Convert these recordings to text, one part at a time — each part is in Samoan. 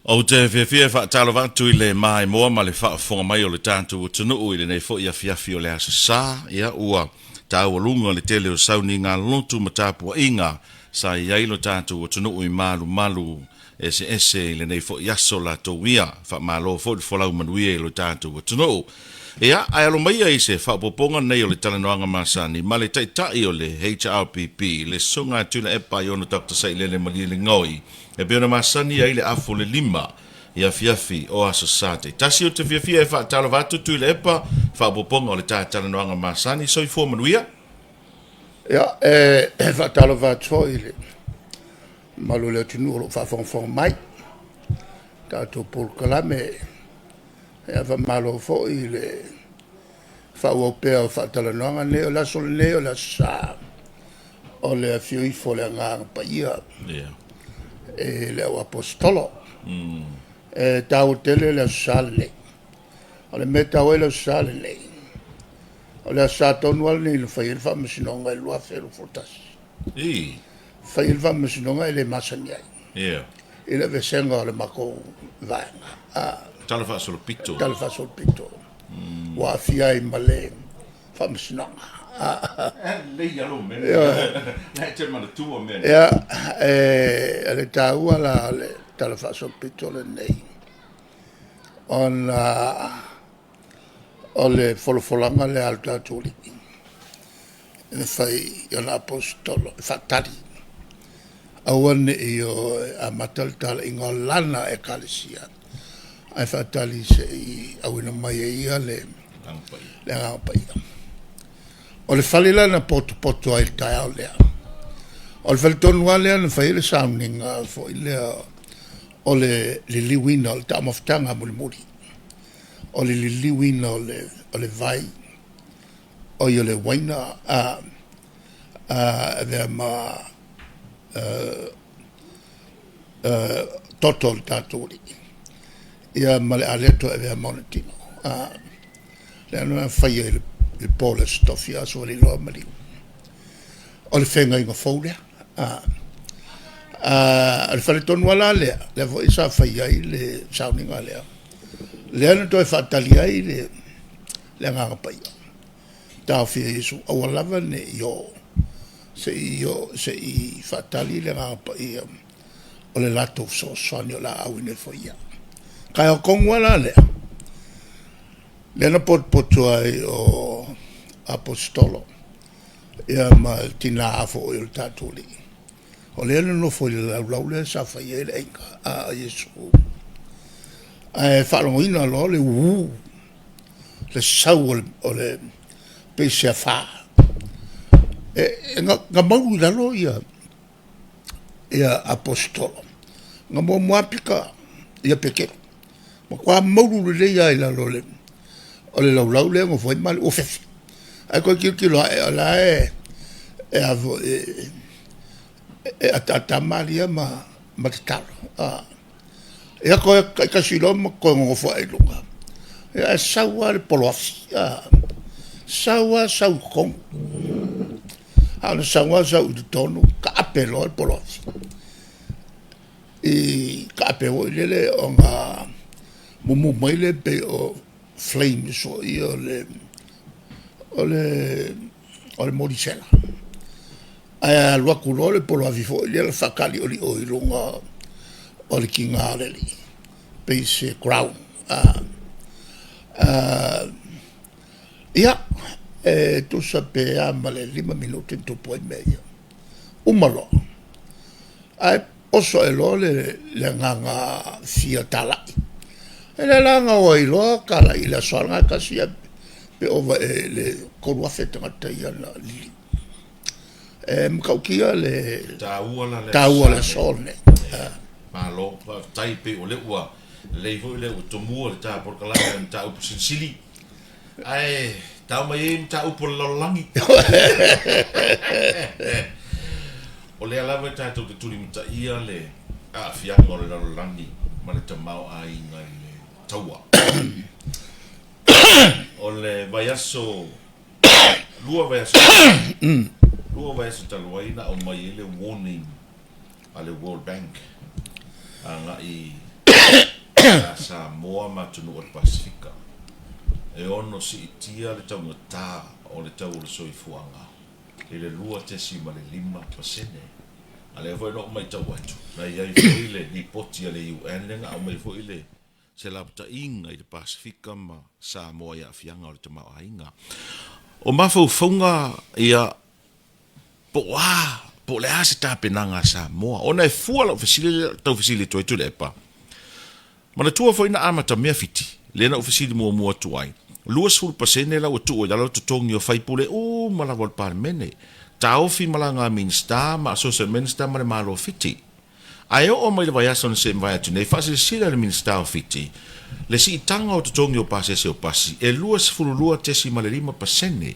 Ou te fiafia e faatalofa atu i le maimoa ma le faafofoga mai o le tatou atunuu i lenei foi afiafi o le Aso Sa. Ia, ua taualuga le tele o sauniga lotu ma tapuaiga sa i ai lo tatou atunuu i malumalu eseese i lenei foi aso latou ia. Faamalo foi le folau manuia i lo tatou atunuu. Ia, ae alo maia i se faaopoopoga nei o le talanoaga masani ma le Taitai o le HRPP, le Susuga Tuilaepa Aiono Doctor Sailele Malielegaoi, e pei ona masani ai le afu o le 5 i afiafi o Aso Sa taitasi. Ou te fiafia e faatalofa atu Tuilaepa, faaopoopoga o le ta talanoaga masani. Soifua manuia. Ia, e faatalofa atu foi i le mamalu o le atunuu o lo o faafogafoga mai i le tatou polokalame. Ia faamalo foi le faaauau pea o faatalanoaga nei. O le aso lenei o le Aso Sa o le afio ifo o le Agaga Paia i le au Aposetolo. E taua tele le Aso Sa lenei. O le mea e taua ai le Aso Sa lenei, o le Aso Sa tonu lava lenei na fai ai le Faamasinoga i le 2021. Fai ai le Faamasinoga e le masani ai i le aveeseina o le matou Vaega. Tala Faasolopito. Tala Faasolopito. Ua aafia ai ma le Faamasinoga. Lelei lava lou mea lea. La e te manatua mea nei. Ia, o le taua la o le Tala Faasolopito lenei, ona o le folafolaga lea a le tatou Alii na fai i ana Aposetolo e faatali, aua ne i o e amata le talaiga o Lana Ekalesia, ae faatali se i auina mai e Ia le Agaga Paia. O le fale la na potopoto ai i le taeao lea, o le fale tonu lava lea na fai ai le sauniga foi lea o le liliuina o le taumafataga mulimuli, o le liliuina o le vai, oi o le uaina, e avea ma toto o le tatou Alii, ia ma le aleto e avea ma ona tino. Lea na faia i le po o le Aso Tofi, Aso Faraile loa maliu. O le feagaiga fou lea. O le fale tonu lava la lea, lea foi sa fai ai le sauniga lea, lea na toe faatali ai le Agaga Paia, taofia e Iesu aua lava ne i o se i faatali le Agaga Paia o le latou fesoasoani o le a auina ifo e ia. O le taeao tonu lava la lea, lea na potopoto ai o Aposetolo ma le tina foi o le tatou Alii, o lea na nonofo i le laulau lea sa fai ai le aiga a Iesu, ae faalogoina loa le uu, le sau o le pei se afa, na maulu i lalo Aposetolo, na muamua lava pita ia Peteru, matua maulu lelei lava i lalo o le laulau lea e nofo ai ma ua fefe. Ae toe tilotilo ae o la e e ataata Maria ma tatalo. Ia toe taitasi loa ma toe nonofo ae i luga, ae sau lava le poloafi, sau lava sau i totonu. A o le sau lava sau i totonu taape loa le poloafi, i taape foi lele ona mumu mai lea pei o flames foi ia o le molisela, ae alu atu loa le poloafi foi lea faataliolio i luga o le tiga o le alii, pei se crown. Ia, e tusa pe a ma le 5 minute na tupu ai mea ia, uma loa, ae oso ae loa le agaga fia talai. Ia lea la na o ai loa talai i le aso lava lena e tasi pe ova ea i le 3,000 tagata ia na liliu. E matautia le taua o le aso lenei. Malo faafetai, e pei o lea ua lelei foi lea ua tomua le ta polokalame i mataupu silisili. Ae tau mai ai mataupu a le lalolagi. O lea lava e tatou te tulimataia le aafiaga o le lalolagi ma le tamaoaiga i le taua. O le vaiaso, 2 vaiaso talu ai na aumai ai le warning a le World Bank agai Samoa ma atunuu o le Pasefika, e ono siitia le taugata o le tau o le soifuaga i le 2.5%. A lea foi na ou matau atu, na i ai foi le lipoti a le UN lea na aumai foi le se lapataiga i le Pasefika ma Samoa i aafiaga o le tamaoaiga. O mafaufauga ia po o a, po o le a se tapenaga a Samoa, ona e fua lau fesili lea e tau fesili atu ai Tuilaepa. Manatua foi na amatamea Fiti, lea na ou fesili muamua atu ai, 20% la ua tuu i lalo totogi o faipule uma lava o le Palemene, taofi malaga a Minisita ma Associate Minister ma le Malo o Fiti. Ae oo mai le vaiaso na se'e atu nei, faasilasila e le Minisita o Fiti le siitaga o totogi o pasese o pasi e 22.5%,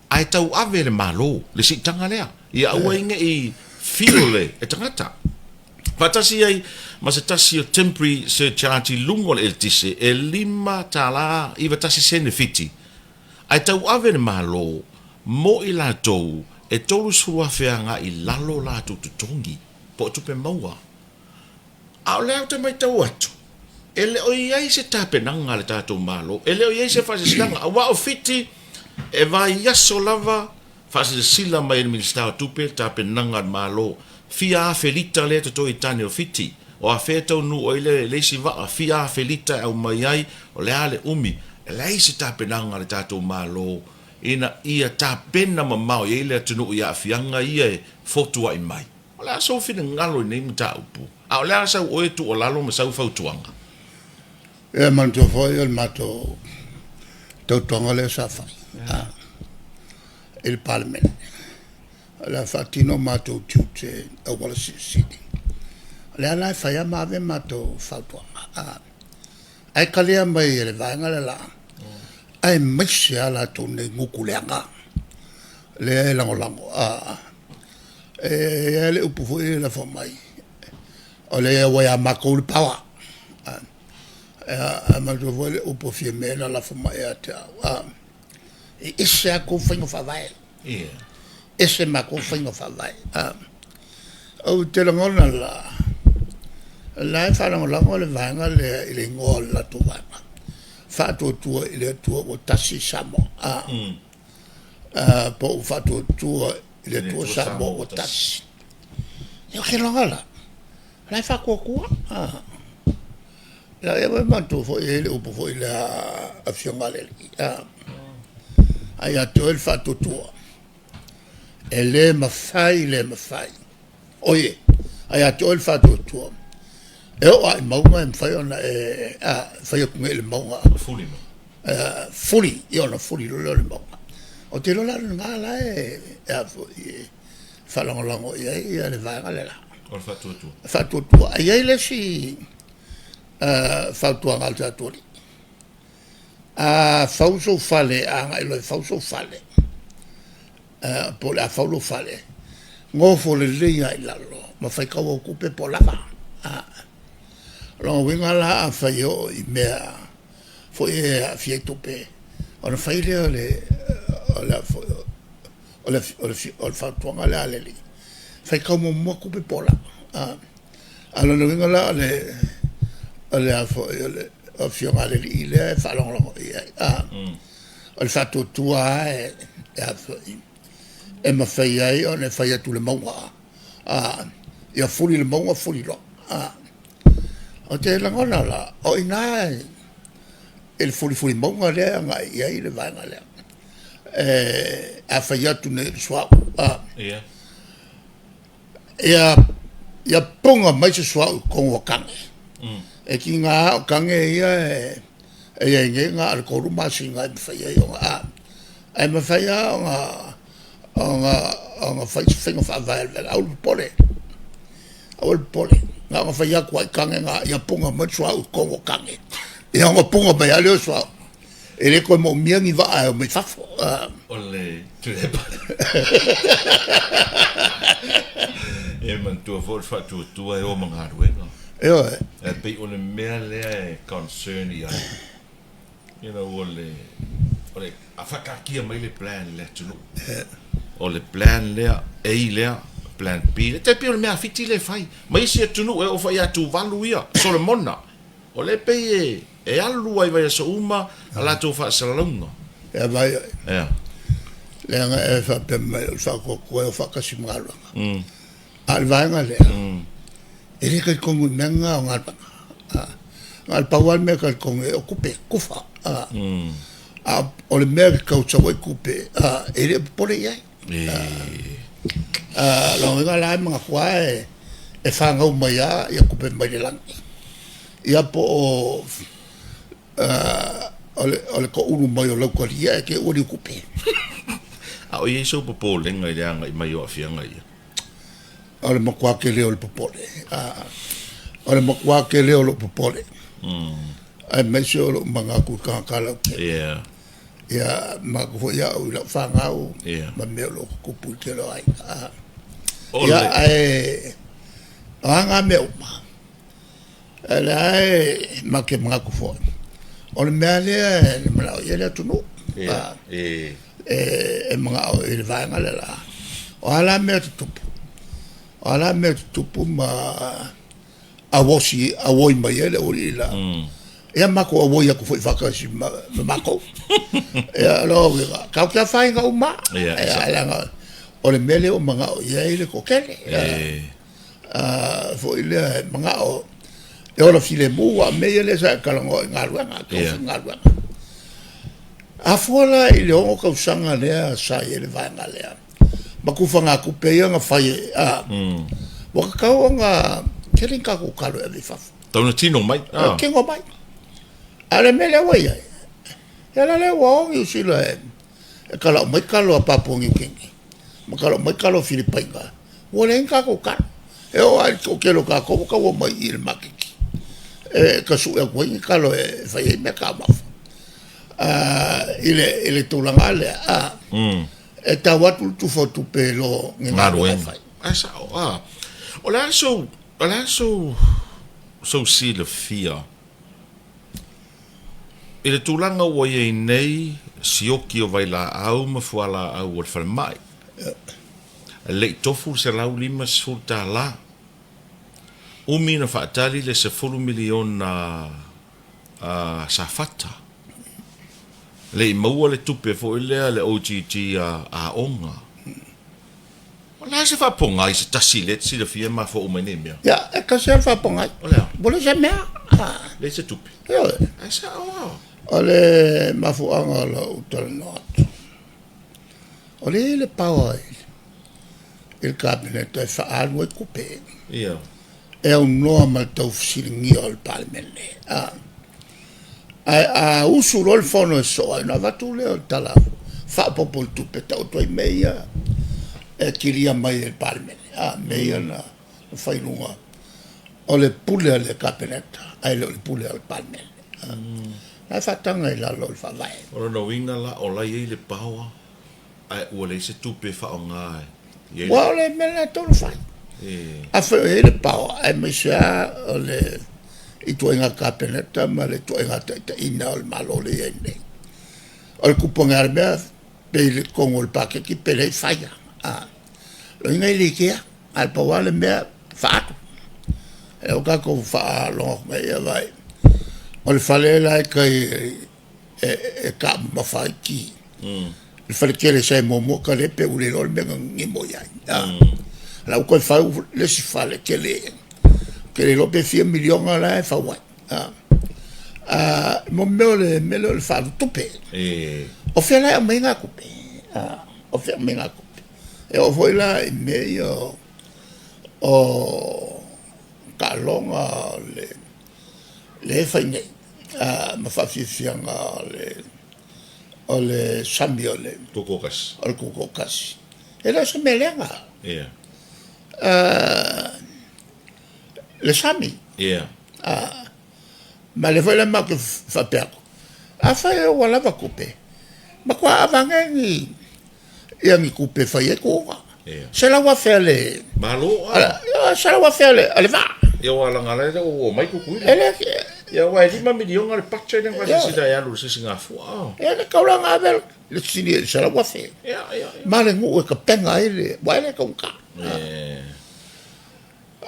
ae tauave e le Malo le siitaga lea, ia aua ai ne i feel e tagata. Faatasi ai ma se tasi o temporary surcharge i luga o le eletise e $5.91 sene Fiti, ae tauave e le Malo mo i latou e 30,000 agai i lalo latou totogi. po o tupe maua. A o lea ou te matau atu, e le o i ai se tapenaga a le tatou Malo, e le o i ai se faasilasilaga, aua o Fiti e vaiaso lava faasilasila mai e le Minisita o Tupe le tapenaga a le Malo, fia afe lita lea e totoe i tane o Fiti, o afea e taunuu ai le isi vaa, fia afe lita e aumai ai, o le a le umi. E leai se tapenaga a le tatou Malo ina ia tapena mamao i ai le atunuu i aafiaga ia e fotuai mai. O le a sou finagalo i nei mataupu? A o le a sau oe tuualalo ma sau fautuaga? Ia manatua foi o le matou tautoga lea sa fai i le Palemene, o le a faatino o matou tiute i auala silisili. O lea la e fai lava ma ave a matou fautuaga, ae talia mai e le vaega le la, aemaise lava latou nei gutu leaga lea e lagolago. E i ai le upu foi lea e lafo mai, o lea ua ia matou le power. Ae manatua foi le upu a Fiame na lafo mai ia te au, e ese a tou faiga faavae, ese matou faiga faavae. Ou te lagona la, o la e faalagolago le vaega lea i le igoa o le latou Vaega, Faatuatua i le Atua ua Tasi Samoa, po ua Faatuatua i le Atua Samoa ua Tasi. Ia ou te iloa la, o la e faatuatua. Ia manatua foi e i ai le upu foi lea a Afioga a le Alii, a ia te oe le faatuatua, e le mafai, le mafai, oie, a ia te oe le faatuatua, e oo lava i mauga e mafai ona e fai atu nei i le mauga, fuli, ia ona fuli loa lea o le mauga. Ou te iloa la o lena la e faalagolago i ai le vaega le la. O le faatuatua. Faatuatua. Ae i ai le isi fautuaga a le tatou Alii, a fau sou fale a agai loa e fau sou fale, po o le a fau lou fale, nofo lelei lava i lalo ma faitau au tupe po o lava. O lona uiga la afai e oo i mea foi ia e aafia ai tupe, ona fai lea o le fautuaga lea a le Alii, faitau muamua tupe po o lava. A o lona uiga la o le Afioga a le Alii lea e faalagolago i ai, o le faatuatua lava e mafai ai ona e fai atu i le mauga, ia fuli le mauga fuli loa. Ou te lagona la, o i ina i le fulifuli mauga lea e agai i ai le vaega lea. A fai atu nei i le suauu, ia puna mai se suauu i totonu o tane. E tiga lava o tane ia e i ai nei na o le 3 masina e mafai ai ona, ae mafai lava ona fai se faiga faavae a le Aua le popole, aua le popole, na ona fai atu lava i tane na ia puna mai le suauu i totonu o tane, ia ona puna mai lava lea o le suauu. E le toe moomia ni vaa e o mai fafo. O le Tuilaepa. E manatua foi o le faatuatua e o ma galuega. Ioe. Ae pei o le mea lea e concern i ai, you know, o le, o le, a faataatia mai le plan i le atunuu, o le plan lea, A lea, plan B lea, e tai pei o le mea a Fiti lea e fai, ma isi atunuu e oo foi ia Tuvalu ia, Solomona. O lea e pei e e alu lava i vaiaso uma a latou faasalalauga. Ia vai oe. Ia. Leaga e faapea mai o le faatoatoa e o faatasi ma galuega. A o le vaega lea, e le talitonu i mea na o galuega. Na o le pau lava le mea e talitonu i ai o tupe, tufa. A o le mea e tau sau ai tupe, e le o popole i ai. O lona uiga la e manatu lava e fanau mai lava ia tupe mai le lagi. Ia po o o le toulu mai o lautalia ae te i ua liutupe. A o i ai sou popolega i le agai mai o aafiaga ia? O le matua tele o le popole. O le matua tele o lou popole. Aemaise o lou manatu i tagata lautele. Yeah. Ia, manatu foi au i lau fanau yeah. ma mea o lo o tutupu i le tele o aiga. Ia, ae o a na mea uma, O lea e ma te manatu foi, o le mea lea e manao i ai le atunuu. E manao i le vaega lea la. O a la mea tutupu? O a la mea tutupu ma auosi, auoi mai ai le aualii la. Ia matou auoi atu foi faatasi ma matou. Ia o lona uiga, tatou te afaina uma lava. Leaga o le mea lea ua manao i ai le toatele. Foi lea e manao e ola filemu, a o mea ia lea sa e talanoa i galuega, galuega. A fua la i le 6 tausaga lea sa i ai le vaega lea ma tufagatupe ia na fai ai, a, ua tatau ona tele ni tatou talo e ave i fafo. Tau na tino mai. Tino mai. A o le mea lea ua i ai, ia la lea ua o Niu Sila e kala'u mai talo a Papua Niu Kini ma kala'u mai talo a Filipaina, ua leai ni tatou talo. E oo lava i le toatele o tatou ua tau omai i i le maketi e tasu'e atu ai ni talo e fai ai meataumafa. I le tulaga lea, e tau atu le tufa o tupe i lo ni galuega e fai. Ae sa'o, a. O le a sou, o le a sou, sou silafia I le tulaga ua i ai nei sioki o vailaau ma fualaau o le falemai, e le i tofu le $150. Umi ona faatali le $10 miliona a Safata. E le i maua le tupe foi lea a le OGG a aoga. O le a se faapogai se tasi lea e te silafia e mafua uma ai nei mea? Ia, e tasi lava le faapogai. O le a? Ua leai se mea. Leai se tupe. Ioe. Ae sao lava. O le mafuaaga o lau talanoa atu, o lea e i ai le power i le Kapeneta e faaalu ai tupe. Ia. E aunoa ma le taufesiligia o le Palemene. Ae a usu loa le fono e sosoo ai, ona avatu lea o le tala faaopoopo o le tupe e taoto ai mea ia e kilia mai e le Palemene, a, mea ia na fai i luga o le pule a le Kapeneta ae le o le pule a le Palemene. Na e faataga i lalo o le Faavae. O lona uiga la, o la e i ai le power ae ua leai se tupe e faaaoga e i ai le. Aua o le mea lena e tatau ona fai. Afai o i ai le power aemaise lava o le ituaiga Kapeneta ma le ituaiga taitaiina o le Malo lea e i ai nei. O le tupu ane lava o le mea, pe i totonu o le paketi pe leai, fai lava. O lona uiga e le kea, ae pau lava le mea, faaalu. Lea ua tatou faalogo atu nei, ia vaai, o le fale la e tai e taumamafa ai ki. Le faletele sa i muamua kalepe ua le iloa le mea na gigimo i ai. La ua toe fau le isi fale tele, ou te le iloa pe fia miliona la e fau ai. Mo mea o le mea lea o le faaalu tupe. O fea la e aumai ai na tupe? O fea e aumai ai na tupe? E oo foi la i mea ia o taaloga o le lea e fai nei ma faafiafiaga o le sami o le Tutoatasi. O le Tutoatasi. E le o se mea leaga. Yeah. Le sami. Yeah. Ma lea foi la matou te faapea atu, afai ua lava tupe, matua aveane ni ia ni tupe e fai ai tuuga. $100,000 a le... Malo a. $100,000 a le vaa. Ia aua leaga la ua oo mai Tutuila. E le... Ia aua e $5 miliona le budget lea na faasilasila e alu i le Sisigafua. Ia e tatau la ona ave le sili i le $100,000. Ia, ia. Ma le nuu e tapena ai le... aua e le taugata.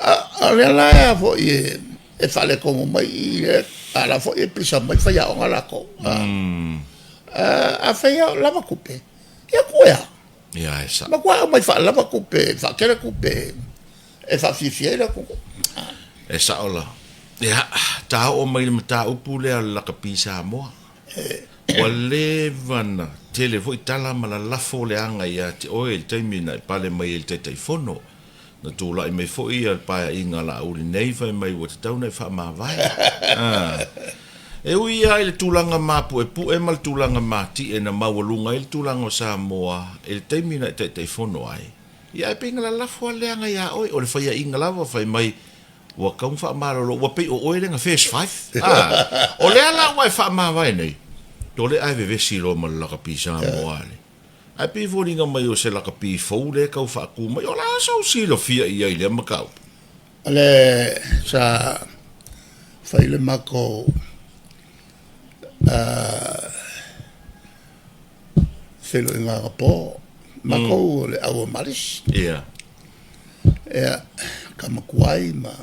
A o lea la foi e faaletonu mai i i, a la foi e pisa mai faiaoga latou. Afai o lava tupe, ia tuu e a? Ia, e sao. Matua aumai faalava tupe, faatele tupe e faafiafia ai le atunuu. E sao la. Ia, ta oo mai le mataupu lea o le lakapi Samoa. Ua leva na tele foi tala ma lalafo leaga ia te oe i le taimi na e pale mai ai i le Taitaifono. Na tulai mai foi le Paeaiga a Laauli nei fai mai ua tatau ona e faamavae. E ui lava i le tulaga mapuepue ma le tulaga mati'e na maualuga ai le tulaga o Samoa i le taimi na e Taitaifono ai, ia ae pei na lalafo lava le leaga ia oe, o le faiaina lava fai mai ua tatau ona faamalolo, ua pei o oe lea na first five. O lea la ua e faamavae nei, tole ae vevesi loa ma le lakapi Samoa le. Ae pei e foliga mai o se lakapi fou lea e tau faatu mai, o le a sou silafia i ai i lea mataupu? O le sa fai le matou feiloaiga anapo, matou o le au a Malisi. Ia. Ia, tama tuai ma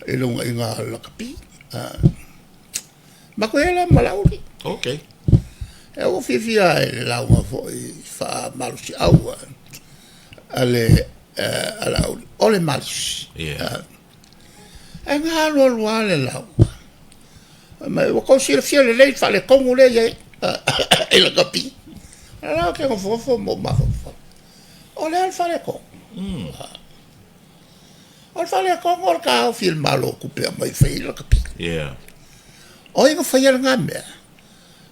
i le unaiga o le lakapi. Matou i ai la ma Laauli. Okay. Ia ua fiafia lava i le lauga foi faamalosiau a le a Laauli, o le malosi. Yeah. Ae na alu alu lava le lauga. Fai mai, ua tou silafia lelei le faaletonu lea e i ai i lakapi. O la ou te nofonofo ma ou mafaufau, o le a le faaletonu? O le faaletonu o le taofi e le Malo o tupe e aumai e fai ai lakapi. Yeah. O ai na faia lena mea?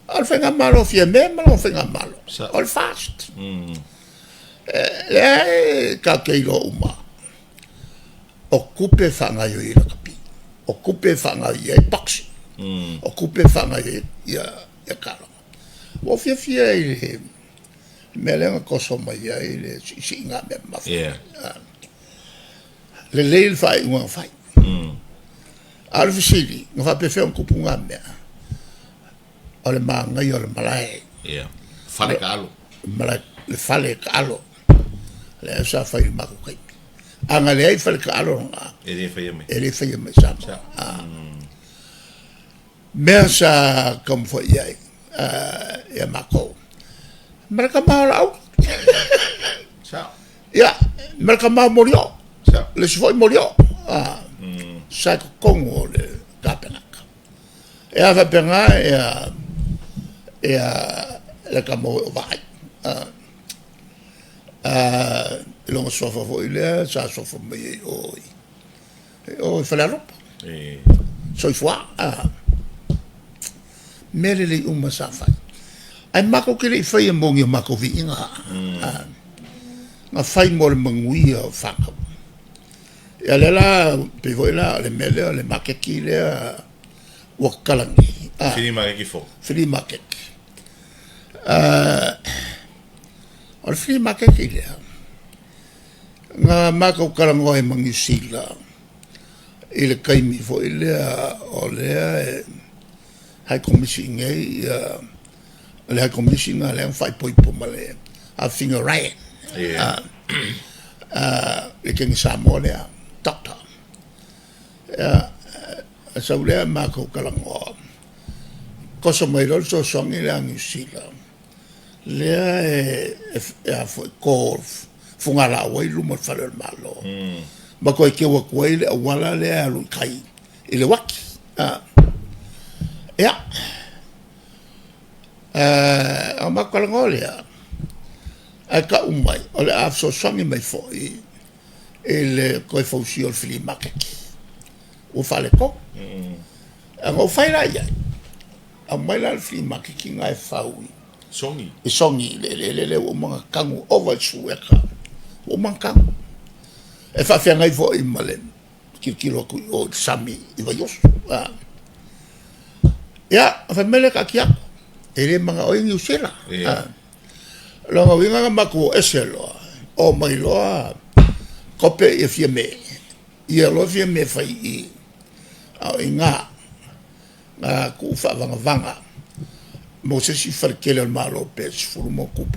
O le Faigamalo a Fiame ma lona Faigamalo. O le FAST. Lea e tatou te iloa uma, o tupe e faagaoioi ai lakapi, o tupe e faagaoioi ai boxing, o tupe e faagaoioi ai ia taaloga. Ua ou fiafia i le mea lea na toso mai ai le siisiiga mea mamafa. Yeah. Lelei le faaiuga na fai. A o le fesili, na faapefea ona tupu na mea? O le manaia o le malae. Yeah. Fale taalo. Malae, le fale taalo. Lea sa fai i le matou taimi. A na leai fale taalo lena, e le faia mai. E le faia mai Samoa. Mea sa taumafai i ai ia matou. Ma le tama o Laauli. Sao. Ia, ma le tama o Molioo. Sao. Le isi foi Molioo. Sa i totonu o le Kapeneta. Ia faapena ia ia le tama o Vaai. I lona suafa foi lea sa suafa mai ai o o i Falealupo. Soifua. Mea lelei uma sa fai. Ae matou te le i faia mo ni o matou viiga. Na fai mo le manuia o fanau. Ia lea la, pei foi la o le mea lea o le maketi lea ua tatala nei. Flea maketi fou. Flea market. O le flea market lea, na matou talanoa ai ma Niu Sila i le taimi foi lea o lea e High Commission nei ia le High Commissioner lea na faaipoipo ma le afafine o Ryan. Yeah. Le teine Samoa lea, doctor. Ia, sau lea matou talanoa, toso mai loa le fesoasoani lea a Niu Sila, lea e a foi, to fugalaau ai luma o le fale o le Malo, ma toe teu atu ai le auala lea e alu i tai i le uaki. Ia, ona matou talanoa lea, ae tau mai o le a fesoasoani mai foi i le toe fausia o le flea market ua faaletonu. Ae na ou fai la i ai, aumai la le flea market lena e fau i Sogi. I Sogi, i le eleele lea ua uma ona tanu ova i le 10 eka, ua uma ona tanu. E faafeagai foi ma le tilotilo atu i o i le sami i Vaiusu. Ia, fai mai lea taatia atu, e le manao ai Niu Sila. O lona uiga na matou o ese loa, omai loa kope ia Fiame, ia loa Fiame e fai i i, a o i ina na tuu faavagavaga mo se isi fale tele o le Malo pe 10+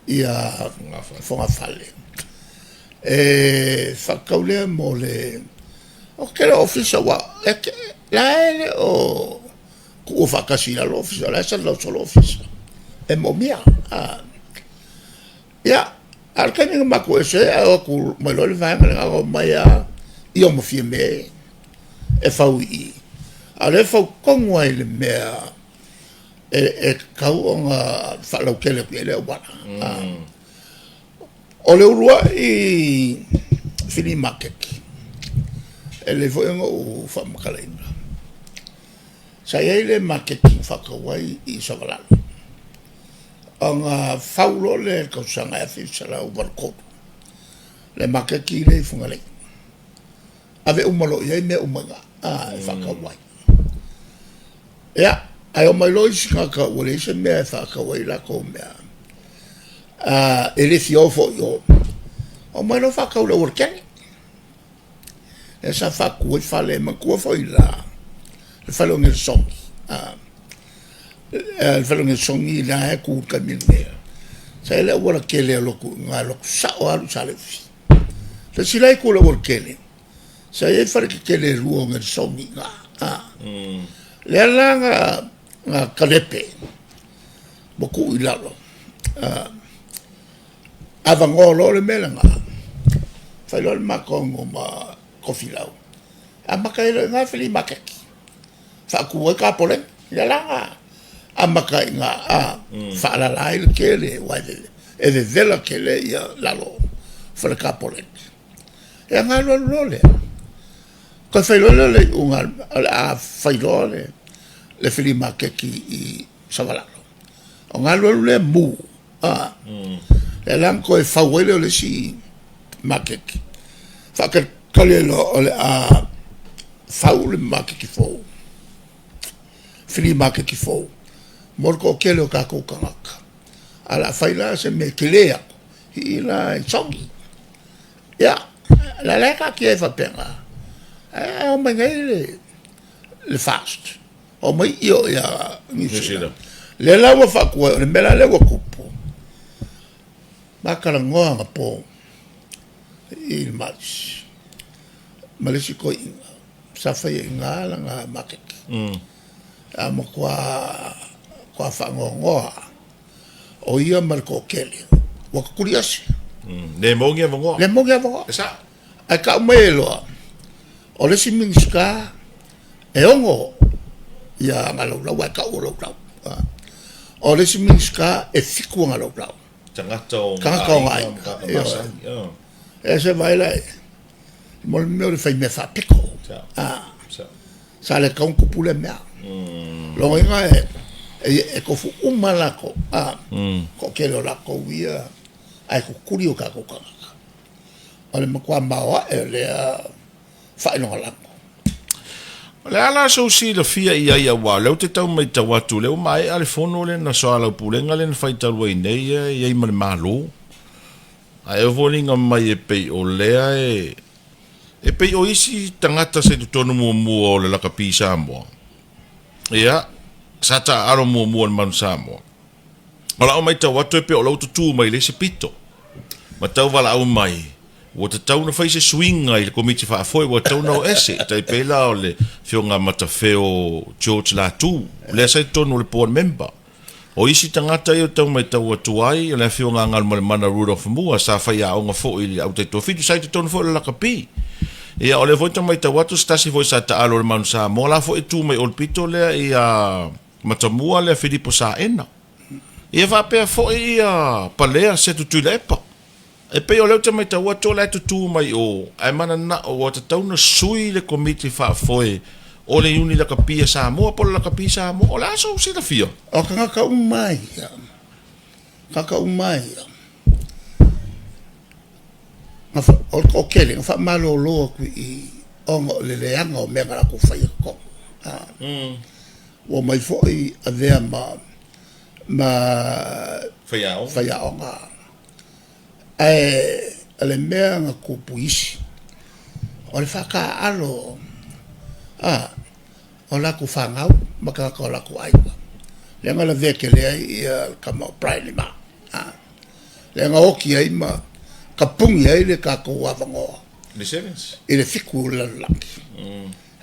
ia fogafale. E faatatau lea mo le O le tele o ofisa ua e la e le o tuua faatasi i lalo ofisa, o la e salalau solo ofisa e moomia. Ia, a o le taimi na matou ese ai ae o atu mai loa le vaega lena na omai lava ia ma Fiame e fau i i, a o lea e fau tonu lava i le mea e tatau ona faalautele atu i ai le auala. O le uluai flea maketi, e lelei foi ona ou faamatalaina, sa i ai le maketi na faatau ai i Savalalo, ona fau loa lea i le tausaga e 1983 le maketi lea i Fugalei, ave uma loa i ai mea uma i ina e faatau ai. Ia, ae omai loa isi tagata ua leai se mea e faatau ai latou mea, e le fia o foi i o, omai loa faatau i le aualatele. Lea sa faatu ai fale, manatua foi la le fale o Nelisoni, le fale o Nelisoni la e tu i le taimi lenei. Sa i ai le aualatele e alu atu i ina e alu atu sao lava alu i Saleufi. Le isi la itu o le aualatele, sa i ai fale tetele e lua o Nelisoni i ina, lea la na talepe ma tuu i lalo, avanoa loa le mea lena, fai loa le matou ma Tofilau, amata ai loa i ina le flea maketi, faatu ai tapoleni. Lea la na amata ai i ina, faalala ai le tele aua e vevela tele lalo o fale tapoleni. Ia ona alu alu loa lea, toe fai loa lea o le iuga o le a fai loa le flea maketi i Savalalo, ona alu alu lea mu, lea la na toe fau ai lea o le isi maketi, faatalitali ai loa o le a fau le maketi fou, flea maketi fou mo le toatele o tatou tagata. Ae o le a fai la se mea tele atu i i la i Sogi. Ia, o la e taatia ai faapena, ae omai nei le FAST, omai ia Niu Sila. Lea la ua faatuai, o le mea la lea ua tupu, ma talanoa anapo i le March ma le isi toeaina sa faia i ina lana maketi, a matua faanoanoa lava o ia ma le toatele ua tutuli ese. Le maua ni avanoa. Le maua ni avanoa. E sao. Ae tau mai ai loa, o le isi Minisita e ono ia ana laulau ae tau o laulau. O le isi Minisita e 7 ana laulau. Tagata o Tagata o aiga. Ioe. E se vaai la mo le mea o le fai mea faapito. Sa le tatau ona tupu lea mea. Lona uiga e tofu uma latou, toatele o latou ia ae tutuli o tatou tagata. O le matua maoae o lea faailogalanu. O le a la sou silafia i ai aua o lea ou te tau matau atu o lea ua maea le fono lea na soalaupulega lea na fai talu ai nei e i ai ma le Malo. Ae e foliga mai e pei o lea e e pei o isi tagata sa i totonu muamua o le lakapi Samoa, ia, sa taaalo muamua i le Manu Samoa. O lau matau atu e pei o la ua tutū mai i le isi pito ma tau valaau mai ua tatau ona fai se suiga i le Komiti Faafoe ua tatau ona o ese, e tai pei la o le Afioga ia Matafeo George Latu, lea sa i totonu o le Board Member. O isi tagata ia ou te tau matau atu ai, o le Afioga ia Galumalemana Rudolph Mua, sa faiaoga foi i le Au Taitoafitu, sa i totonu foi o le lakapi. Ia, o lea foi ou te matau atu, se tasi foi sa taalo i le Manu Samoa, la foi e tu mai o le pito lea ia Matamua lea Filipo Saena. Ia faapea foi ia Palea Setu Tuilaepa. E pei o lea ou te matau atu o la e tutū mai o, ae mananao ua tatau ona sui le Komiti Faafoe o le Iuni Lakapi a Samoa po o le Lakapi Samoa. O le a sou silafia? O tagata uma ia, tagata uma ia, o le toatele na faamalolo atu i i ona o le leaga o mea na latou faia i totonu. Ua omai foi avea ma faiaoga. Ae o le mea na tupu i isi, o le faataaalo o latou fanau ma tagata o latou aiga, lea na lavea tele ai le tama o Brian Lima, lea na oti ai ma tapuni ai le tatou avanoa. Le Sevens. I le 7 o le lalolagi.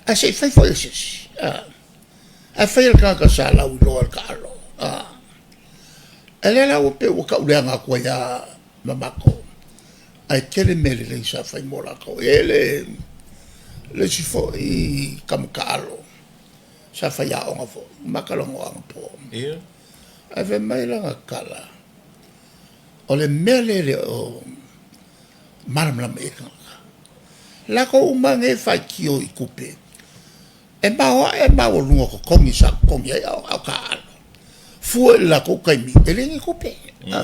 Ae se i fai foi e se isi. Ae fai e le tagata sa lauiloa i le taalo. E lea la ua pei ua tauleaga atu ai lava ma matou. Ae tele mea lelei sa fai mo latou. E i ai le le isi foi tama taalo sa faiaoga foi, ma talanoa anapo. Ia. Ae fai mai lana tala, o le mea lea e le o malamalama i ai tagata, latou uma nei e faitio i tupe, e maoae maualuga o totogi sa totogi ai a o taaalo, fua i le latou taimi e leai ni tupe. A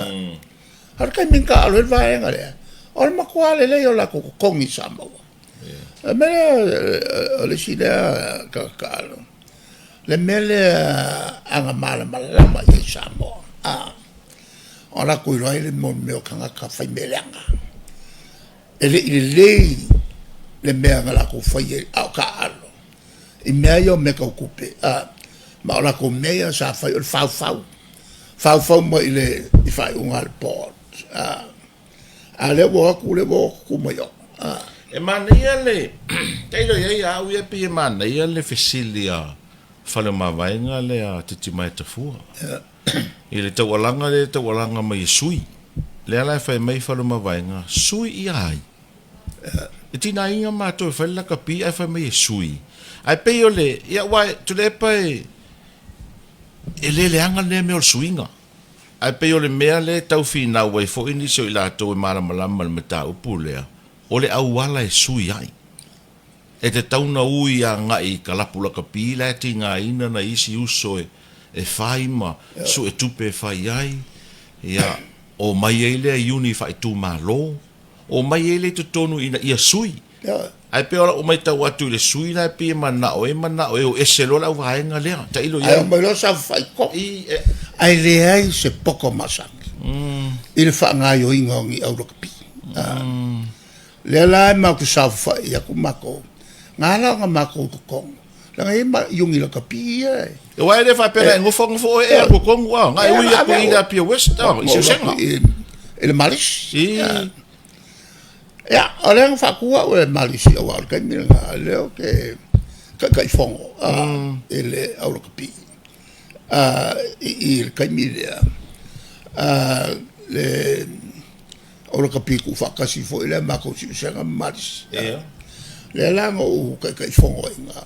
o le taimi na taaalo ai le vaega lea, o le matua lelei o latou totogi sa maua. O le mea lea, o le isi lea tagata taaalo, le mea lea a na malamalama i ai Samoa, ona latou iloa ai lea mo mea o tagata fai mea leaga. E le i lelei le mea na latou faia a o taaalo i mea ia o mea tau tupe, ma o latou mea ia sa fai o le faufau, faufau mai i le faaiuga a le board, a o lea ua o atu o lea ua o atu tu mai o. E manaia le, tailo i ai a au ia e pei e manaia le fesili a Faleomavaega lea a Titimaea Tafua i le taualaga lea e taualaga mai e sui. Lea la e fai mai Faleomavaega, sui ia ai? E tigaina matou e fai le lakapi ae fai mai e sui. Ae pei o le, ia aua Tuilaepa e e le leaga lenei mea o le suiga. Ae pei o le mea lea e tau finau ai foi nisi o i latou e malamalama i le mataupu lea, o le auala e sui ai. E tatau ona ui agai i kalapu lakapi la e tigaina nai isi uso e fai ma suetupe e fai ai, ia, omai ai lea i iuni faaitumalo, omai ai lea i totonu ina ia sui. Ae pei o lau matau atu i le sui la e pei e manao e manao e o ese loa le auvaega lea. Tailo i ai. Ae omai loa saofafai i totonu. Ae leai se poto masani i le faagaoioiga o ni au lakapi. Lea la e matou te saofafai atu matou, na ala ona matou i totonu, leaga e i ai ma iuni lakapi ia e. Aua e le faapea na e nofo nofo oe ea totonu a, na e ui atu i le Apia West a, i Siusega. I le Malisi. Ia, o lea na faatu au e le Malisi aua o le taimi lena lea ou te Taitaifono i le au lakapi. I le taimi lea, le O lakapi tuufaatasi foi lea matou Siusega ma Malisi. Ia. Lea la na ou Taitaifono ai i ina.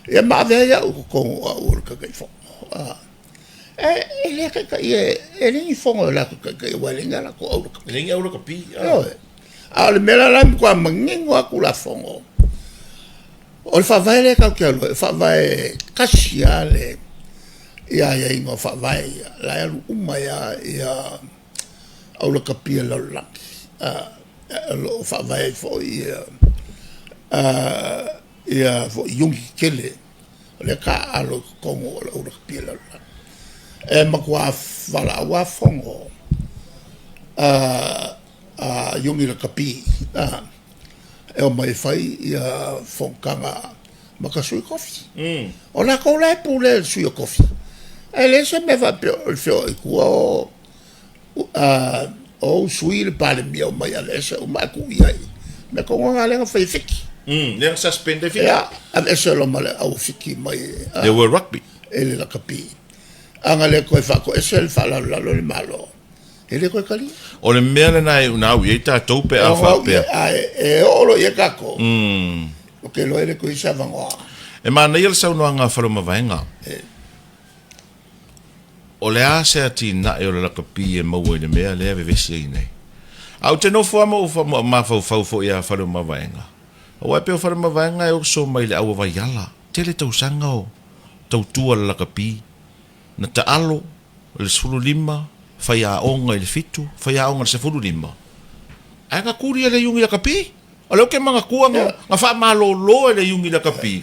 Ia ma avea ai au i totonu o au o le Taitaifono. E le taitaia, e leai ni fono e latou taitaia aua e leai ni a latou au lakapi. E leai ni au lakapi. Ioe. A o le mea la la e matua manino lava Tulafono, o le Faavae lea tatou te alu ai, o le Faavae tasi lava le ia aiaiga o Faavae ia, la e alu uma ai lava ia au lakapi a le lalolagi, o lo o faavae ai foi ia foi iuni tetele o lea e taaalo i totonu o le au lakapi a le lalolagi. E matua valaau lava fono a iuni lakapi e omai e fai ia fonotaga ma ka sui tofi. O latou la e pulea e le sui o tofi, ae leai se mea faapea o le feoai i tua o o sui le Palemia omai e aveese uma ae tuu i ai. O le mea tonu lava lena lea na fai e Fiti. Lea na suspend ai Fiti. Ia, aveese loa ma le au Fiti mai le World Rugby. E le lakapi. A na le toe faatoese le faalalolalo le Malo, e le toe talia. O le mea lena e na au i ai tatou pe a faapea. Ae e oo loa i ai tatou, ou te iloa e le toe i ai se avanoa. E manaia le saunoaga a Faleomavaega. O le a se atinae o le lakapi e maua i le mea lea e vevesi ai nei? Ae ou te nofo lava ma ou mafaufau foi ia Faleomavaega, aua e pei o Faleomavaega e oso mai i le auavaiala, tele tausaga o tautua le lakapi, na taalo i le 15, faiaoga i le 7, faiaoga i le 15, ae na tuli e le iuni lakapi. O lea ou te manatua na faamalolo e le iuni lakapi,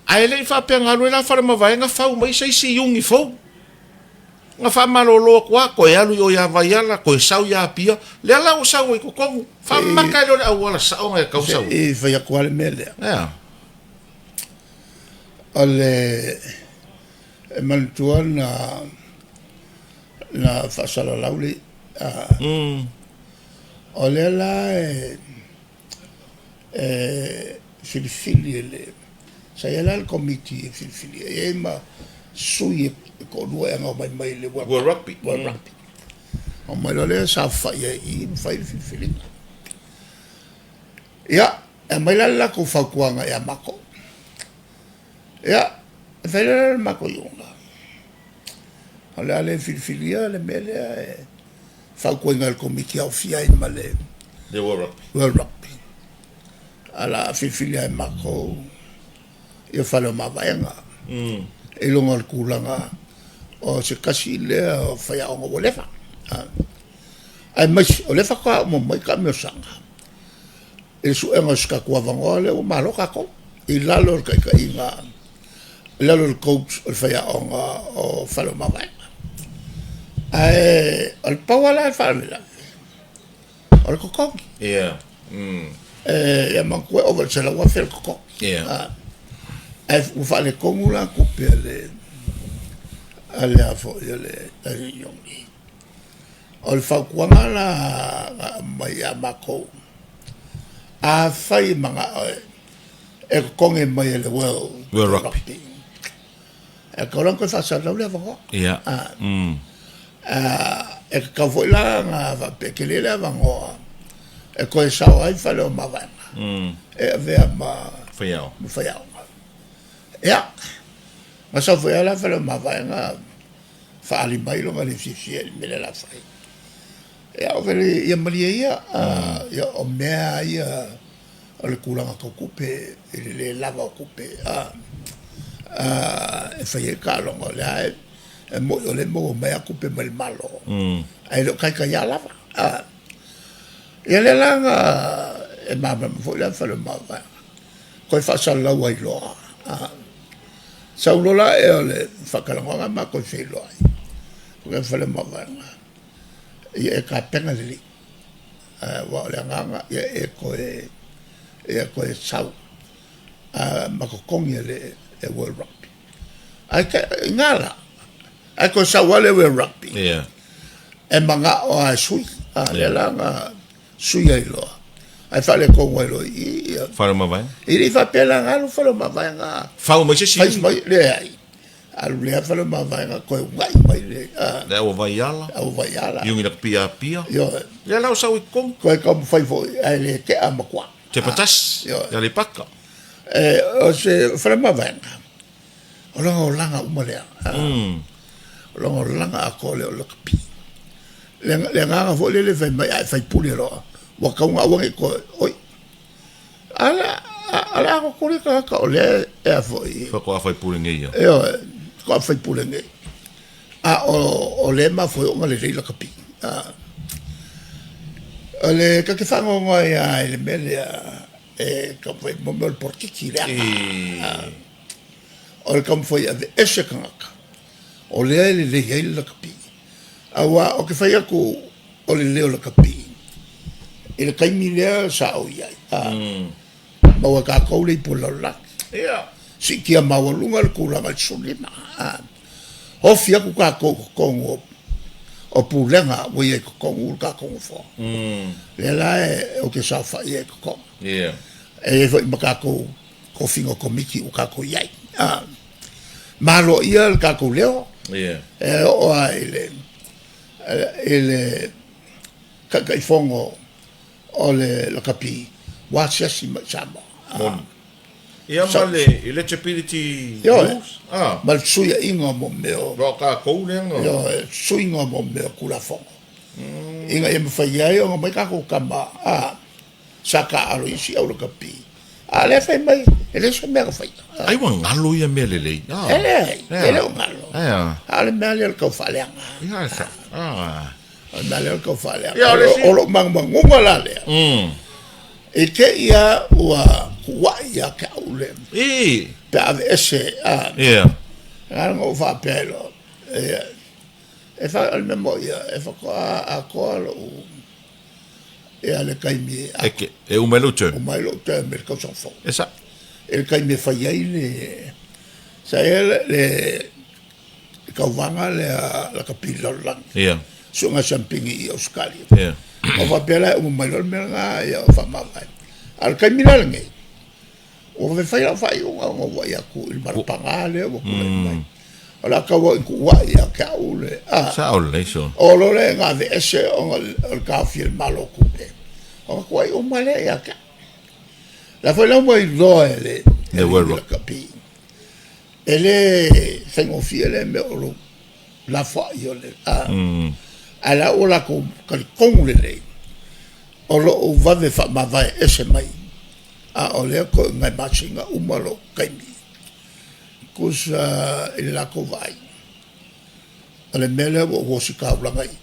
ae le i faapea na alu ai la Falemavaega fau mai se isi iuni fou. Na faamalolo atu lava, toe alu i o ia Vaiala, toe sau ia Apia, lea la ua sau ai i totonu. Faamamata ai lea o le auala sao na e tatau ona sau ai. Se i fai atu lava le mea lea. Ea. O le e manatua na na faasalalau le o lea la e. E filifili e le sa i ai la le komiti e filifili e i ai ma sui e toalua e agao mai mai le World Rugby. World Rugby. Omai loa lea saofafai ai i i ma fai le filifiliga. Ia, e aumai la le latou fautuaga ia matou. Ia, e fai loa lea o le matou iuga, o le a le filifilia le mea lea e fautuaina e le Komiti e aofia ai ma le Le World Rugby. World Rugby. Ae o le a filifilia e matou ia Faleomavaega i luga o le tulaga o se tasi lea o faiaoga ua leva. Aemaise o lea faatoa uma mai taamilosaga i le suega o se tatou avanoa lea ua malo tatou i lalo o le taitaiga, i lalo o le coach o le faiaoga o Faleomavaega. Ae o le pau lava la le faalavelave o le totogi. Ia manatua e ova i le $100,000 le totogi. Ae ua faaletonu la tupe a le a le a foi a le Iogi. O le fautuaga la na aumai ia matou, afai e manao e totogi mai e le World Rugby, e tatau la ona toe faasalalau le avanoa. E tatau foi la ona faapea e tele le avanoa e toe sao ai Faleomavaega e avea ma faiaoga. Ia, na sau foi lava la Faleomavaega faaali mai lona le fiafia i le mea lea o le a fai. Ia ove le, ia malie ia, ia o mea lava ia o le tulaga tau tupe i le le lava o tupe e fai ai taaloga, o lea e moni o lea e maua mai lava tupe mai le Malo, ae le o taitai lava lava. Ia lea la na e malamalama foi la Faleomavaega, toe faasalalau ai loa. Sau loa la ea o le faatalanoaga ma toe feiloai ma Faleomavaega, ia e tapena lelei, aua o le agaga ia e toe, ia toe sau ma totogi e le World Rugby. Ae i ina la, ae toe sau lava le World Rugby e manao lava e sui, a lea la na sui ai loa, ae faaletonu ai loa i i ia Faleomavaega. E le i faapea la na alu Faleomavaega fau mai se isi, fai mai, leai, alu lea Faleomavaega toe una'i mai le le au Vaiala, au Vaiala, Iugi Lakapi Apia. Ioe. Lea la o sau i totonu. Toe taumafai foi ae le tea matua. Tepatasi, Aleipata. O se Faleomavaega, o lona olaga uma lea. O lona olaga atoa lea o lakapi. Le agaga foi lele fai mai a e faipule loa, ua tatau ona aua ne i toe, oi. A o le a tuli tagata o lea e a foi. Faatoa faipule nei ia. Ioe, faatoa faipule nei. A o lea e mafua ai ona lelei lakapi. O le ta te faanoanoa ai lava i le mea lea e taumafai, mo mea o le polokiki leaga. O le taumafai e aveese tagata o lea e lelei ai le lakapi. Aua ou te fai atu o le leo lakapi i le taimi lea sa ou i ai, maua e tatou le ipu o le lalolagi. Siitia maualuga le tulaga i le 15. Ofi atu tatou i totonu o pulega ua i ai i totonu le tatou nofoa. Lea la ou te saofai ai i totonu. E i ai foi ma tatou tofiga o komiti ua tatou i ai. Maloia le tatou leo, e oo lava i le i le Taitaifono o le lakapi ua asiasi mai i Samoa. Moni. Ia ma le eligibility rules? Ioe, ma le fesuiaiga o mea o. Aua o tatou lea na. Ioe, suiga o mea o Tulafono ina ia mafai ai ona omai tatou tama a. Sa taaalo i isi au lakapi, a o lea fai mai e leai se mea na faia. Ai ua galo ia mea lelei. E leai, e le o galo. A o le mea lea o le tau faaleaga. O le mea lea o le tau faaleaga. O lou manumanuga la lea, i te i lava ua tuuai ia te au le, pe a aveese, a, na ala ona ou faapea ai loa, e fa, o le mea moni ia, e faatoa atoa lou ia le taimi e ke e uma ai lou term. Uma ai lou term i le tausaga fou. E sa. I le taimi e fai ai le sa i ai le, le tauvaga lea lakapi i le lalolagi. Ia. Suega siampini i Ausetalia. Ia. O faapea la e uma mai loa le mea lena, ia o faamavae. A o le taimi la lenei, ua vave fai lau faaiuga ona ua vaai atu i le mala paga lea ua tulai mai. O le a tau au ina tuuai ia te au le, a. Sao lelei sona. O loa lea ina aveese ona o le taofia e le Malo o tupe, ona tuuai uma lea ia te au. O la foi la ua iloa e le lakapi, e le faigofie lea mea o lou lafoai o le a, ae la ua latou talitonu lelei o lou vave faamavae ese mai, a o lea toe o ni nai masina uma lou taimi. Tusa i le latou vaai, o le mea lea ua ou ositaulaga i i,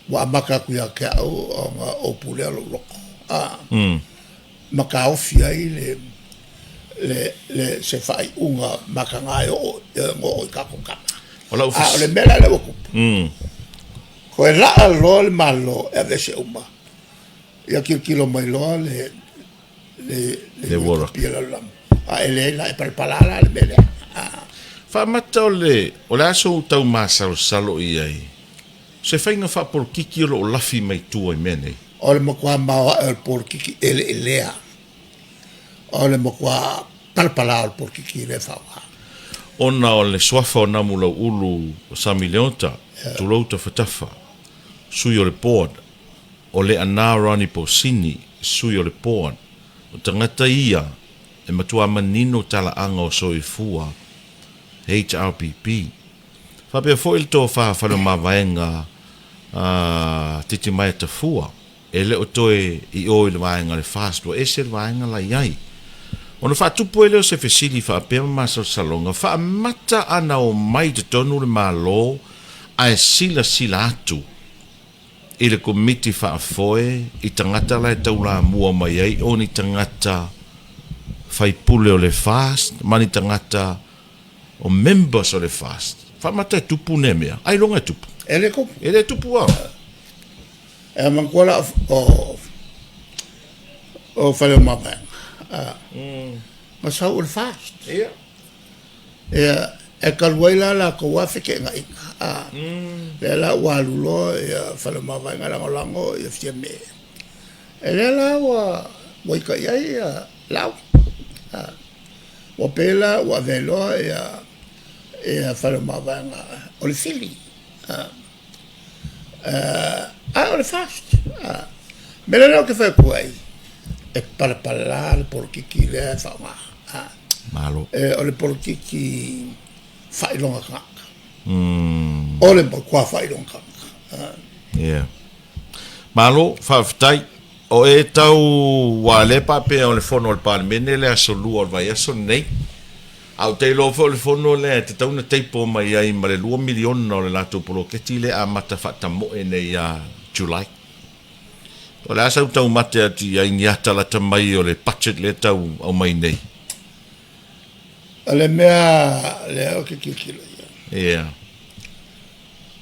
ua amata atu ia te au ona ou pulea lou loto, a, ma taofi ai le se faaiuga mataga e oo i tatou tama. A o le mea la lea ua tupu, toe laa loa le Malo e aveese uma, ia tilotilo mai loa le le lalolagi, a e leai la, e palapala la le mea lea. Faamata o le o le a sou tau masalosalo i ai, se faiga faapolokiki o lo o lafi mai tua i mea nei? O le matua maoae o le polokiki eleelea, o le matua palapala o le polokiki lea e faaaoga. Ona o le suafa o Namulauulu o Sami Leota, tulou tafatafa, sui o le board, o Leaana Ronnie Posini, sui o le board, o tagata ia e matua manino talaaga o soifua, HRPP. Faapea foi le tofa Faleomavaega a Titimaea Tafua, e le o toe i o i le vaega o le FAST, ua ese le vaega la i ai. Ona faatupu ai lea o se fesili faapea ma masalosaloga, faamata ana omai i totonu le Malo ae silasila atu i le Komiti Faafoe i tagata la e taulamua mai ai o ni tagata faipule o le FAST ma ni tagata o members o le FAST. Faamata e tupu nea mea? Ailoga e tupu. E le tupu. E le tupu a? E manatua la o Faleomavaega, na sau o le FAST. Ia. Ia, e talu ai la latou a feteenaiga, a, lea la ua alu loa ia Faleomavaega lagolago ia Fiame. E lea la ua ua ita i ai ia Laauli. A, ua pei la ua avea loa ia ia Faleomavaega o le fili. A, a o le FAST. A, mea lea ou te fai atu ai, e palapala le polokiki lea e faaaoga. A, Malo. E, o le polokiki faailoga tagata. O le matua faailoga tagata. A. Yeah. Malo, faafetai. O e tau ua le paapea o le fono a le Palemene le aso 2 o le vaiaso lenei. A ou te iloa foi o le fono lea e tatau ona table mai ai ma le $2 miliona o le latou poloketi lea e amata faatamoe nei ia July. O le a sau taumate atu i ai ni ata lata mai o le budget lea e tau aumai nei? O le mea lea ou te tilotilo i ai. Ia.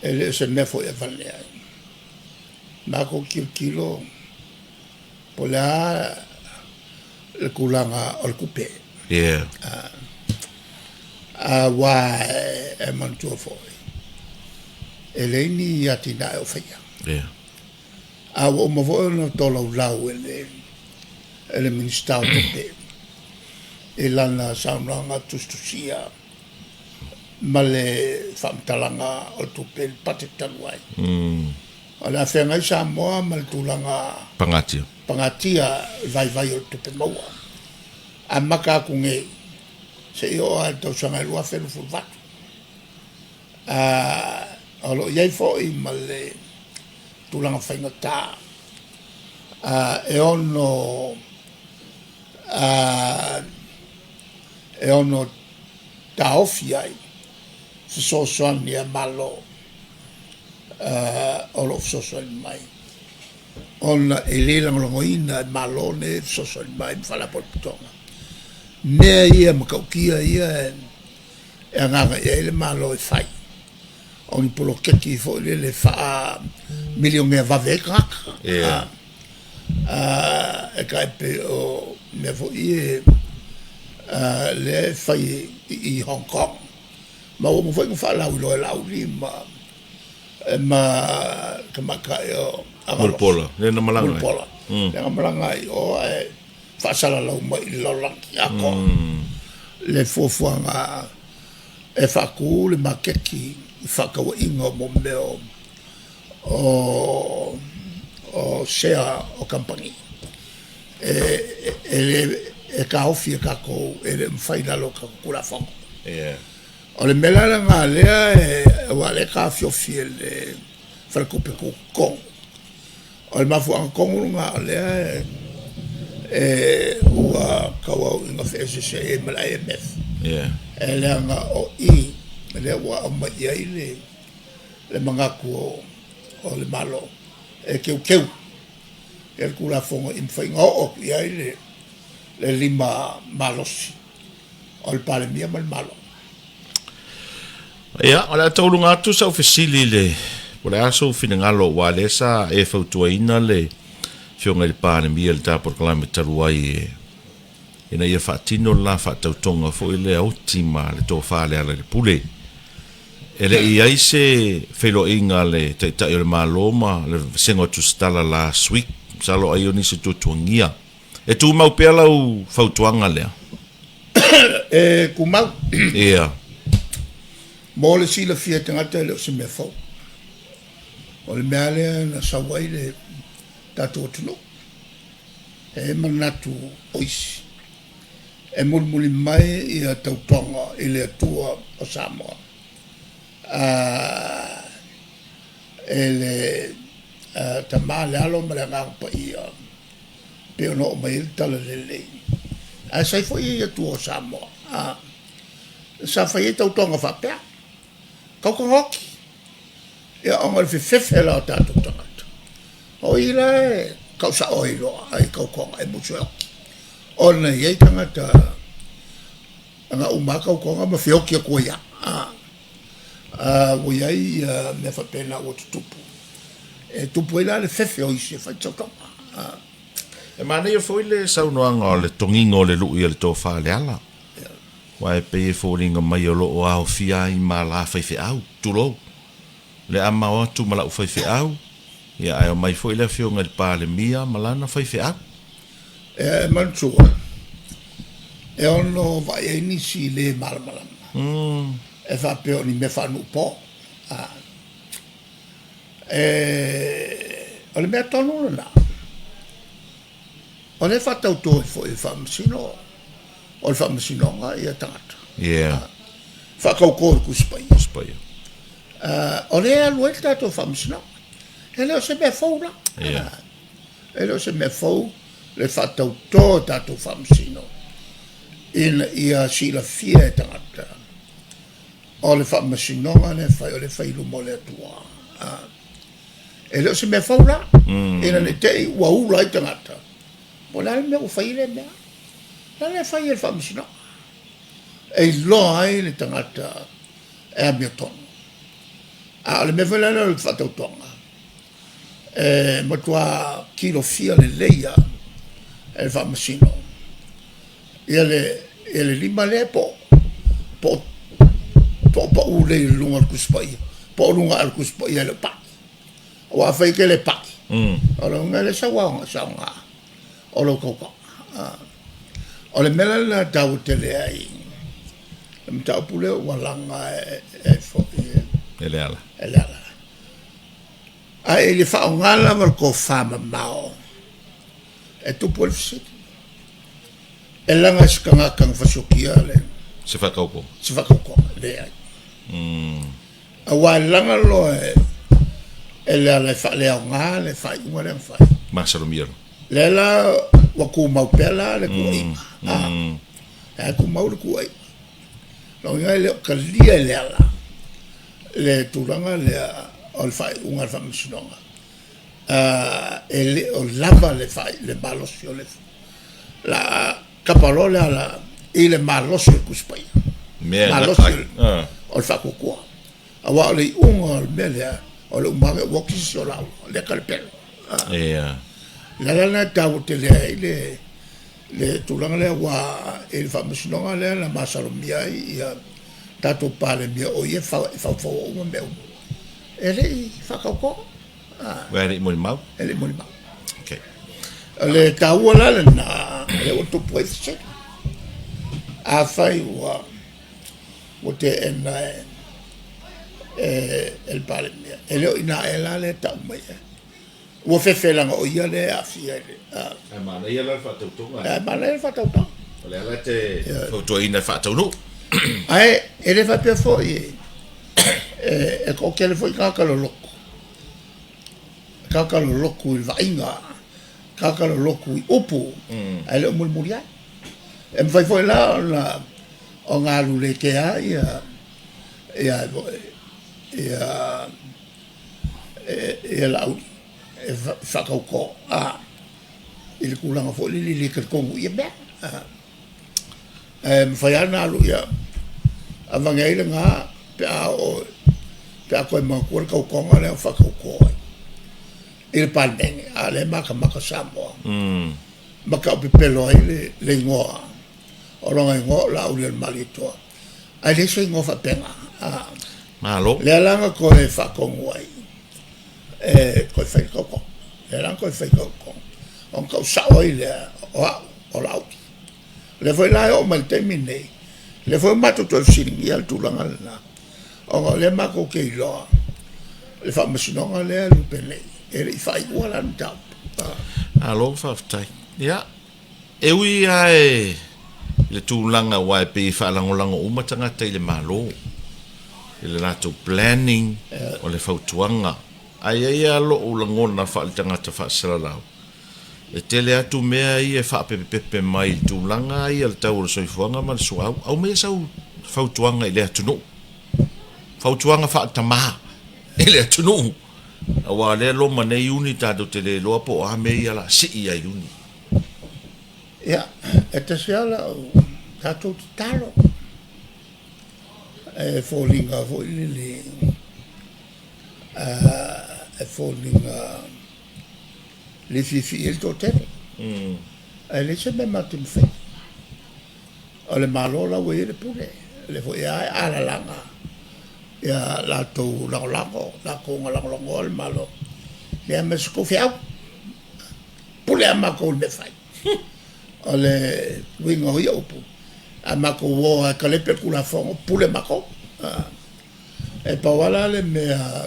E le o se mea foi e avane ai. Matou tilotilo po o le a le tulaga o le tupe. Ia. Aua e manatua foi, e leai ni atinae o faia. Ia. A ua uma foi ona tolaulau e le e le Minisita o Tupe i lana saunoaga tusitusia ma le faamatalaga o le tupe i le budget talu ai. O le a feagai Samoa ma le tulaga pagatia, pagatia i vaivai o le tupe maua. Amata atu nei seia oo lava i le tausaga e 2028. O lo o i ai foi ma le tulaga faigata e ono e ono taofi ai fesoasoani a Malo o lo o fesoasoani mai ona e le lagolagoina e Malo nei fesoasoani mai ma Faalapotopotoga. Mea ia matautia ia e agaga i ai le Malo e fai, o ni poloketi foi lele faa-milionea vave ai tagata. Yeah. E tai pei o mea foi ia lea e fai i Hong Kong. Ma ua uma foi ona faalauiloa e Laauli ma ma tamaitai o Mulipola, lea na malaga ai. Mulipola. Leaga malaga ai i o ae faasalalau mai i le lalolagi atoa le fuafuaga e faatu le maketi i fefaatauaiga o mo mea o o sea o kamupani e e le e taofi e tatou e le o mafai i lalo o tatou Tulafono. O le mea la lena lea e aua o lea e taofiofi e le Faletupe Tutotonu. O le mafuaaga tonu lena o lea e ua tauau ina feeseeseai ai ma le IMF, e leaga o i lea ua aumai i ai le manatu o le Malo e teuteu le Tulafono ina ia mafai ona oo atu i ai le lima malosi o le Palemia ma le Malo. Ia, o le a tauluga atu sau fesili i le, po o le a sou finagalo aua o lea sa e fautuaina le Afioga i le Palemia i le ta polokalame talu ai e, ina ia faatino le la faatautoga foi lea oti ma le tofa Lealailepule. E le i i ai se feiloaiga a le Taitai o le Malo ma le Vasega o Tusitala last week, masalo ai o nisi tuatuagia. E tumau pea lau fautuaga lea? E tumau. Ia. Mo le silafia e tagata e le o se mea fou. O le mea lea na sau ai le tatou atunuu. E manatu o isi e mulimuli mai ia tautoga i le Atua o Samoa e le Tama, le Alo ma le Agaga Paia pei ona oo mai ai le talalelei. Ae sa i ai foi Atua o Samoa sa fai ai tautoga faapea, tautoga oti. Ia ona o le fefefe la o tatou tagata, o i la e tau sao ai loa ai tautoga e musu e oti. Ona e i ai tagata na uma lava tautoga ma feoti atu ai lava. Ua i ai mea faapena ua tutupu, e tupu ai la le fefe o isi e fai tautoga. E manaia foi le saunoaga o le togiga o le lui a le tofa Leala, aua e pei e foliga mai o lo o aofia ai ma la faifeau, tulou, le amao atu ma la'u faifeau, ia ae omai foi le Afioga i le Palemia ma lana faifeau. E manatua, e ono vaai ai nisi le malamalama, e faapea o ni mea faanuupo. O le mea tonu lena, o lea e faatauto ai foi e le Faamasino, o le Faamasinoga ia tagata. Faatauto i le Tusi Paia. Tusi Paia. O lea e alu ai le tatou Faamasinoga. E le o se mea fou la. E le o se mea fou le faatauto o tatou Faamasino ina ia silafia e tagata o le Faamasinoga lea e fai, o lea e fai i luma o le Atua. E le o se mea fou la, ina ne i te i ua ula ai tagata, po o le a le mea ua fai ai lea mea. O le a le fai e le Faamasinoga e iloa ai le tagata e amiotonu. A o le mea foi la lea o le faatautoga, e matua kilofia lelei lava e le Faamasino ia le ia le lima lea po po po o pau lelei i luga o le Tusi Paia, po o luga ae o le Tusi Paia e le o pai. Aua afai e te le pai, o lona uiga e le sau aoga o lou tautoga. O le mea la lena e taua tele ai le mataupu lea ua laga e foi e Leala. E Leala. Ae i le faaaoga lava o le tofa mamao e tupu ai le fesili. E laga e se tagata na fasiokia le se faatautoga. Se faatautoga, leai. Aua e laga loa e Leala e faaleaoga le faaiuga lea na fai. Masalomia loa. Lea la ua tumau pea la le tuuaiga. E tumau le tuuaiga. Lona uiga e le o talia e Leala le tulaga lea o le faaiuga a le Faamasinoga, e le o lava le le malosi o le la tapa loa Leala i le malosi o le Tusi Paia, malosi o le faatuatua. Aua o le iuga o le mea lea, o le uma ane ua oti se isi o laua, lea talepelo. O le ala lena e taua tele ai le le tulaga lea, aua i le Faamasinoga lea na masalomia ai ia tatou Palemia, o ia e faufaua uma mea uma, e le i faatautoa. Ua e le i molimau? E le i molimau. Okay. O le taua la lena, lea ua tupu ai fesili. Afai ua ua teena e e e le Palemia, e le o i ina ea la lea e tau mai ai. Ua fefe leaga o ia lea e aafia i le Ae manaia la le faatautoga. Ae manaia le faatautoga. O lea la e te fautuaina e faataunuu. Ae e le faapea foi e toatele foi tagata lolotu, tagata lolotu i le vaaiga, tagata lolotu i upu, ae le o mulimuli ai. E mafai foi la ona ona alu le kea ia ia ia ia Laauli e faatauto a i le tulaga foi lele e le talitonu i ia mea. Ae mafai lava ona alu ia avane ai lena pe a oo pe a toe manatua le tautoga lea na faatauto ai i le Palemene, a o lea e matamata Samoa ma taupepelo ai le, le igoa o lona igoa o Laaulialemalietoa, ae leai se igoa faapena. A Malo. Lea la na toe faatonu ai e toe fai le tautoga. Lea la na toe fai le tautoga ona tau sao ai lea o au o Laauli. O lea foi la e oo mai i le taimi lenei, o lea foi ua matou toe fesiligia le tulaga lena, ona o lea matou te iloa le faamasinoga lea e lupe nei, e le i faaiua la le mataupu. Malo faafetai. Ia, e ui lava i le tulaga aua e pei e faalagolago uma tagata i le Malo i le latou planning o le fautuaga, ae i ai lava lou lagona faale-tagata faasalalau, e tele atu mea ia e faapepepepe mai i le tulaga ia o le tau o le soifuaga ma le suauu. Aumaia sau fautuaga i le atunuu, fautuaga faale-tama i le atunuu, aua o lea e loma nei Iuni tatou te le iloa po o a mea ia o le a sii ia Iuni. Ia, e tasi lava lau tatou tatalo, e foliga foi lele, e foliga le fiafia i ai le toatele, ae leai se mea matou te mafaia. O le Malo la ua i ai le pule, o lea foi lava e alalaga ia latou lagolago, latou na lagolagoa le Malo, leai ma se tou feau, pule lava matou i le mea e fai. O le uiga o ia upu, a matou o lava e talepe le Tulafono, pule matou. E pau lava la le mea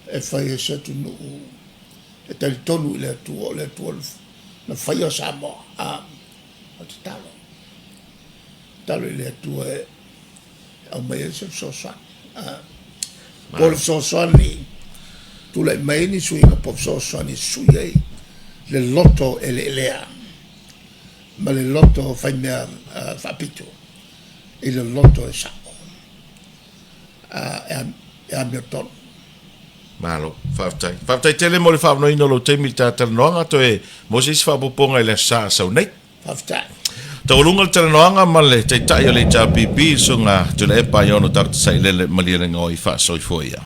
e fai e se atunuu e talitonu i le Atua, o le Atua na faia Samoa, o le tatalo, tatalo i le Atua e aumai ai se fesoasoani. Po o le fesoasoani tulai mai ai ni suiga po o fesoasoani e sui ai le loto eleelea ma le loto faimea faapito i le loto e sao, e amiotonu. Malo, faafetai. Faafetai tele mo le faaavanoaina o lou taimi i le ta talanoaga, toe maua se isi faaopoopoga i le Aso Sa a sau nei. Faafetai. Taualuga le talanoaga ma le Taitai o le HRPP, le Susuga Tuilaepa Aiono Dr. Sailele Malielegaoi Faasoifua ia.